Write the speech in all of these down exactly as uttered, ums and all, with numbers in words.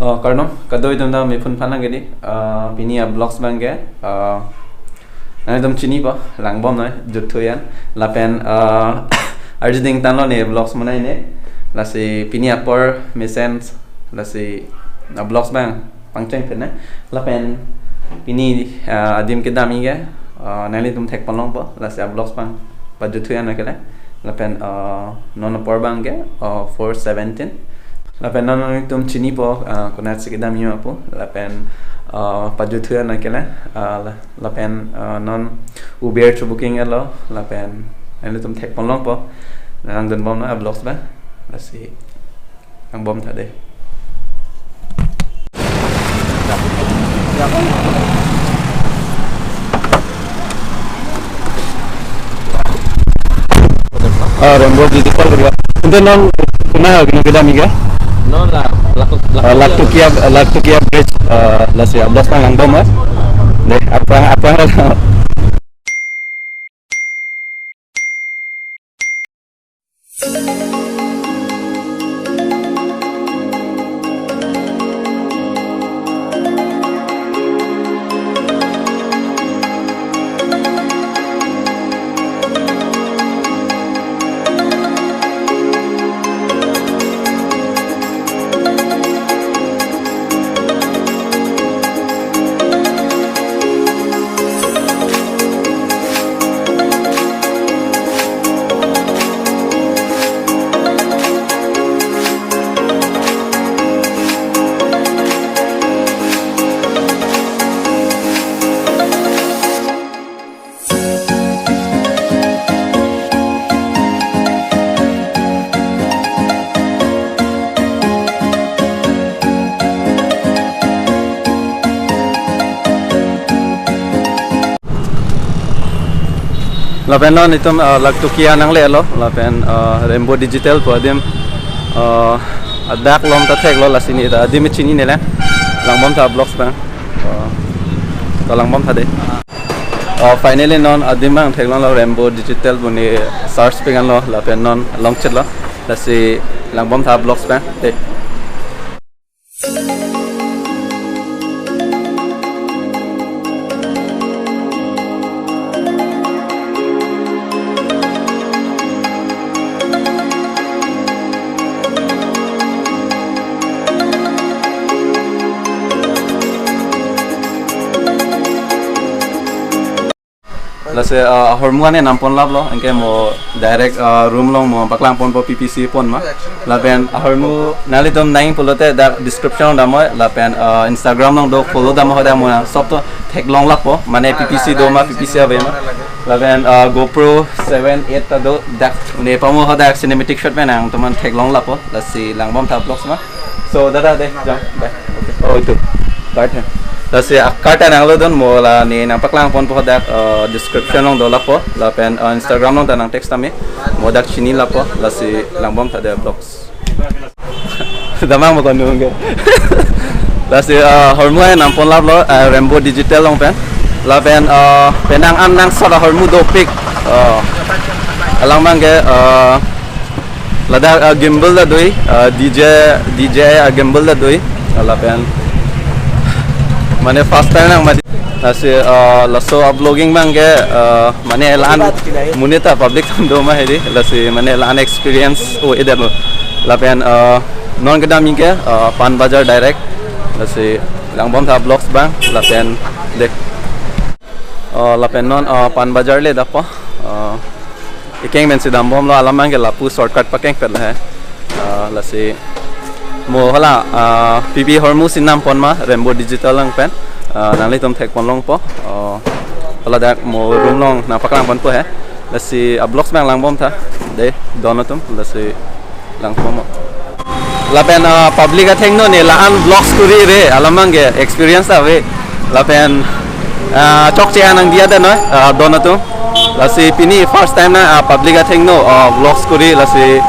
Oh, kardom, kadokave atum ta mephan phan nang kedi. Ah, pini a-vlogs abang ke, ah, nangtum chinipo, Langbom noi, Juthuyan. Lapen, ah, arjuding tanglo ne vlogs monai ne. Lasi pini apor mesen, lasi a-vlogs abang pangcheng phen ne. Lapen pini, ah, adim kedam ke, ah, nanglitum thekpon longpo, lasi a-vlogs abang pajuthuyan na kele. Lapen, ah, non apor abang ke, ah, four seventeen. Lapen non nanglitum chinipo, ah, konatsi kedam yo apo. Lapen, ah, pajuthuyan na kele. Ah, la-, lapen, ah, non Uber chobooking etlo. Lapen nanglitum thekpon longpo. Nangdunbom na a-vlogs abang. Lasi langbom tha dei. Ah, Rainbow Digital area. Ante non konat ha, konat kedam ke? Non la, Lak-, Ah, Laktukia, Laktukia Bridge, ah, lasi a-vlogs abang langbom, ah. Dei, apa, apa? Lapen non itum, ah, Laktukia nanglelo, lapen, ah, Rainbow Digital pu adim, ah, adak along ta theklo, lasi ne ta adim chinine lang. Langbom tha a-vlogs abang. Ah, ta langbom tha dei. Oh, finally non adim abang theklonglo, Rainbow Digital pu ne search pi-an lo, lapen non longchitlo. Lasi langbom tha a-vlogs abang dei. Lasi, ah, ahormu an-e namponlaplo, anke mo direct, ah, room along mo paklangponpo, P P C pon ma. Lapen ahormu nanglitum nangji pulote dak description along damnoi, lapen, ah, Instagram along do, follow damnoi, hadak mo nang sob to theklonglappo, mane P P C do ma, P P C ave ma. Lapen, ah, GoPro seven, eight ta do, dak ne pamo hadak cinematic shot pen nangtum an theklonglappo, lasi langbom tha vlogs ma. So, dada dei, jam, bye. Okay. Oh, itu. Card hai. Lasi a-card ta nanglo dun, mo la ne nangpaklangponpo hadak, eh, description along dolappo, lapen, eh, Instagram along ta nang text tame. Mo dak chinilappo, lasi langbom tha dei vlogs. Damang mo konung ke. Lasi, eh, ahormu an-e namponlaplo, eh, Rainbow Digital along pen. Lapen, eh, penang an nang sot ahormu dopik. Eh, alang abang ke, eh, ladak, ah, gimbal ta do-i, ah, D J, D J I, ah, gimbal ta do-i, ah, lapen mane first time nang mati. Lasi, ah, laso a-vlogging abang ke, ah, mane la-an monit ta public atum do ma hedi, lasi mane la-an experience o edetlo. Lapen, ah, non kedam ke, ah, Pan Bazar direct, lasi langbom tha vlogs abang, lapen dei. Oh, lapen non, oh, Pan Bazar le dapo. Oh, ikeng mensi dambomlo, alam abang ke lapu shortcut pakeng pet le he. Oh, lasi mo hala, ah, P P hormu si nampon ma, Rainbow Digital along pen. Ah, nanglitum thekpon longpo. Oh, hala dak mo room along nangpaklangponpo he. Lasi a-vlogs abang langbom tha. Dei, don atum, lasi langpo mo. Lapen, ah, public athengno ne la-an vlogs kori re, alam abang ke experience ta ave. Lapen, ah, chokche an nangdiya dei noi, ah, don atum. Lasi pini first time nang, ah, public athengno, ah, vlogs kori, lasi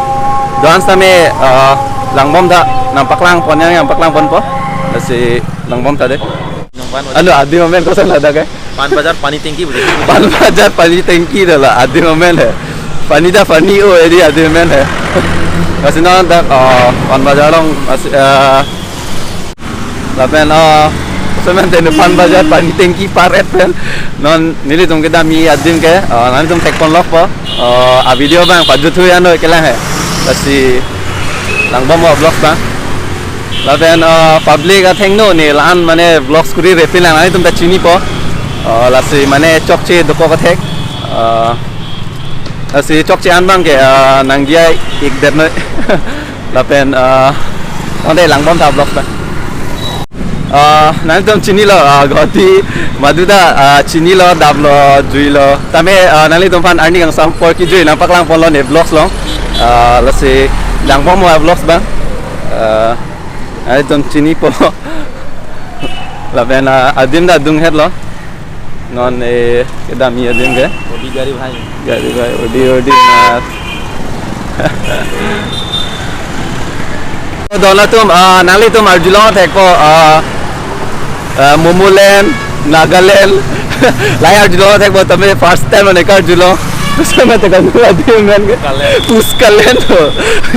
do-an sitame, ah, langbom tha, nangpaklangpon, nangpaklangponpo. Lasi langbom tha dei. Nungpan. Anu, adim amen koson ladak ke? Pan Bazar, pani tanki boleh. Pan Bazar, pani tanki dah la, adim amen he. Pani ta pani o, edi adim amen he. Lasi non dak, ah, Pan Bazar along, lasi, ah, Lapen, ah, semen tenu pan bajar pani tanki paret pen. Non nelitum kedam-i adim ke, ah, nanglitum thekponlokpo. Ah, a video abang pajuthu ya noi kelang he. Lasi langbom vlogs abang. Lapen, ah, public athengno ne la-an mane vlogs kuri repin lang nanglitum ta chinipo. Ah, lasi mane chokche dokok athek. Ah, lasi chokche an abang ke, ah, nangji-ik det noi. Lapen, ah, tangte langbom tha vlogs abang. Ah, nangtum chinilo, ah, Guwahati, maduta, ah, chinilo, damlo, juilo. Tame, ah, nanglitum aphan arni kangsam apor kejui nangpaklangponlo ne vlogs along. Ah, lasi langbom vlogs abang. Ah, nangtum chinipo. Lapen, ah, adim ta dunghetlo. Non, eh, kedam-i adim ke. Odi gari bhai. Gari bhai, odi, odi, mas. Don atum, ah, nanglitum arjulong thekpo, ah, ah, Momoland, Nagaland. Lahai arjulong thekpo, tame first time ane karjulong. Sama tekan dua adim men ke. Puskaland. Puskaland to.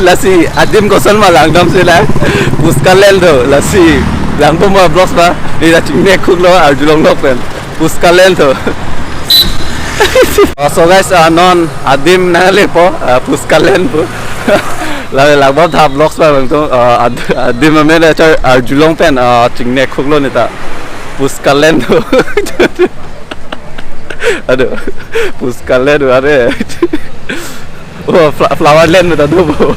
Lasi adim koson ma langdamsi la. Puskaland to. Lasi langbom vlogs abang. Neli ta chingnek khuklo arjulonglok pen. Puskaland to. Ah, so guys, ah, non adim nanglepo, ah, Puskaland pu. La langbom tha vlogs abang to, ah, ad-, adim amen achar arjulong pen, ah, chingnek khuklo neli ta. Puskaland to. Aduh, Puskaland to, are. Oh, fla-, Flowerland ta do bo.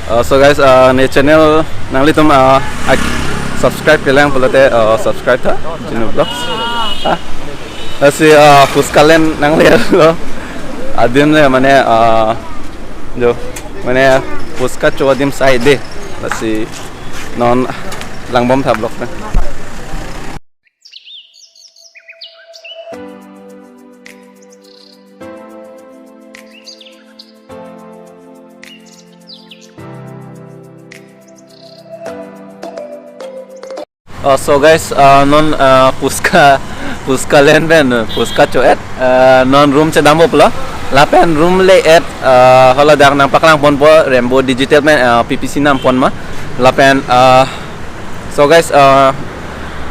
Uh, so guys, uh, ne channel nanglitum, uh, ak-, subscribe kelang pulote, uh, subscribe tha Jinu Vlogs. Ah, lasi, uh, Puskaland nanglelo. Adim le mane, uh, jo mane puska cho adim sai de. Lasi non langbom tha vlog na. Oh, so guys, uh, non, uh, Puska, Puskaland pen, uh, puska cho-et, uh, non room chedampo pulo. Lapen room le-et, uh, hala dak nangpaklangponpo Rainbow Digital pen, uh, P P C nampon ma. Lapen, uh, so guys, uh,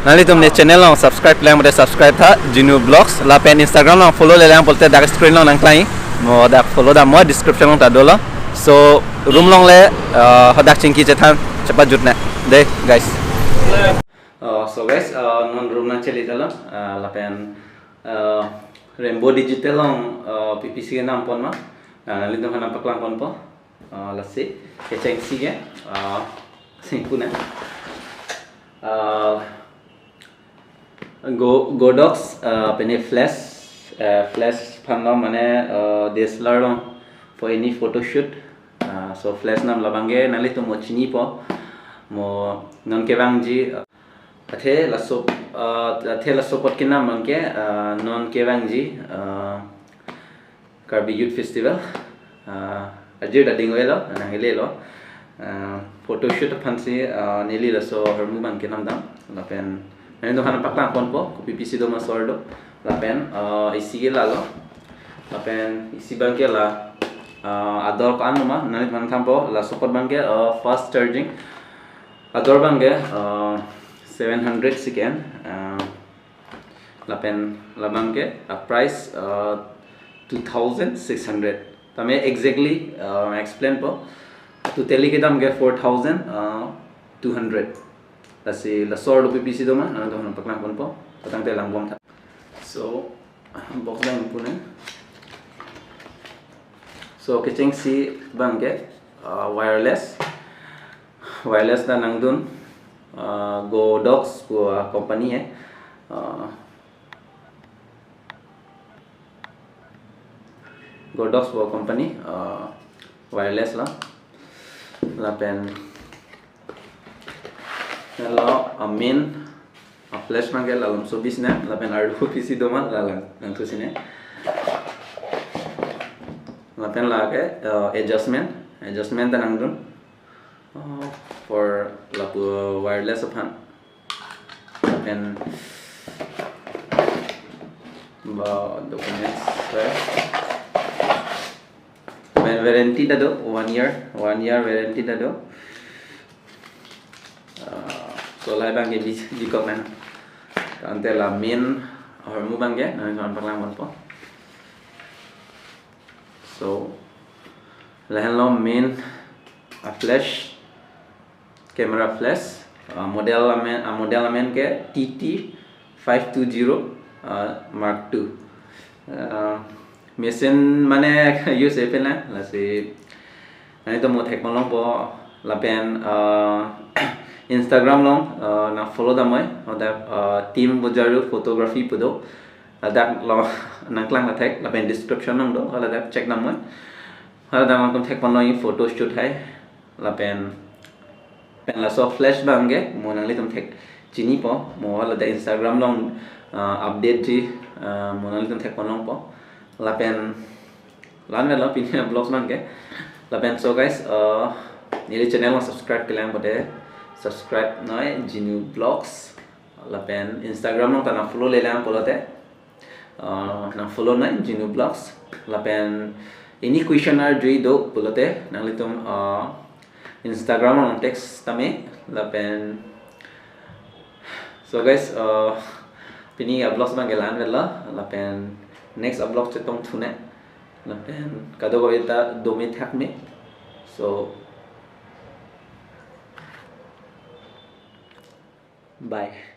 nanglitum ne channel along subscribe lang pulote subscribe tha, Jinu Vlogs. Lapen Instagram along follow le lang pulote dak screen along nangklang-i. Mo dak follow dammo, description along ta dolo. So room along le, uh, hadak chingki chethan chepajut na. De, guys. Uh, so guys, uh, non room nangchele talo. Uh, lapen, uh, Rainbow Digital along, uh, P P C kenampon ma. Uh, nanglitum aphan nangpaklangponpo. Uh, lasi, kechengsi ke, uh, singkuna. Uh, Go, Godox, uh, pene flash, uh, flash aphanlo mane, uh, D S L R along for any photo shoot. Uh, so flash nam labang ke nanglitum mo chinipo. Mo non kevangji, uh, athe laso, uh, athe laso apot kenam abang ke, uh, non kevangji, uh, Karbi Youth Festival, ah, ajir ta ding-elo, nanghelelo. Ah, photoshoot aphansi, ah, neli laso ahormu abang kenamdam. Lapen, nanglitum aphan paklangponpo, kopi pisi do ma sor do. Lapen, ah, isi ke lalo. Lapen, isi abang ke la, ah, ador ko-an ma, nanglitum aphan thanpo, laso apot abang ke, ah, fast charging. Ador abang ke, ah, seven hundred si ke-en, ah, lapen labang ke, uh, price, uh, two thousand six hundred. Tame exactly, uh, explainpo. Totally kedam ke four thousand, uh, two hundred. Lasi laso arlo pi pisi do ma, nangtum aphan paklangponpo. Tangte langbom tha. So, box abang pu ne. So, kechengsi abang ke, uh, wireless. Wireless ta nangdun, uh, Godox pu, uh, company he. Uh, Godox pu company, uh, wireless lo. Lapen lo amin, uh, flash abang ke la alomso bis na, lapen arlo pisi do ma la lang, nangthu si ne. Lapen la ke, uh, adjustment, adjustment ta nangdun. Uh, for lapu wireless aphan. And ba documents, eh? Wa-, warranty ta do, one year, one year warranty ta do. So lahai abangke bi, bikok nang. Ante la main ahormu abangke nangpaklang ponpo. So lahenlo main a flash, camera flash, uh, model amen, uh, model amen ke T T five two zero, uh, Mark two. Uh, mesen mane use epin lang, lasi nanglitum mo thekpon longpo, lapen, uh, Instagram along, uh, nang follow damnoi, hadak, uh, Team Bojaru Photography pu do, hadak along nangklang thek, lapen description along do, hadak check damnoi, hadak nangtum thekpon long photo shoot hai, lapen pen laso flash abangke mo nanglitum thek chinipo, mo hadak Instagram along, uh, update ji, uh, mo nanglitum thekpon longpo, lapen la-an avelo pini a vlogs abangke. Lapen so guys, uh, neli channel along subscribe kelang pote subscribe noi Jinu Vlogs. Lapen Instagram along ta nang follow lelang pulote, uh, nang follow noi Jinu Vlogs. Lapen any question arjui do pulote nanglitum, uh, Instagram along text tame. Lapen so guys, uh, pini a vlogs abangke la-an avelo, lapen next a vlog chetong thunang, lapen kadokave ta dome thakme. So bye.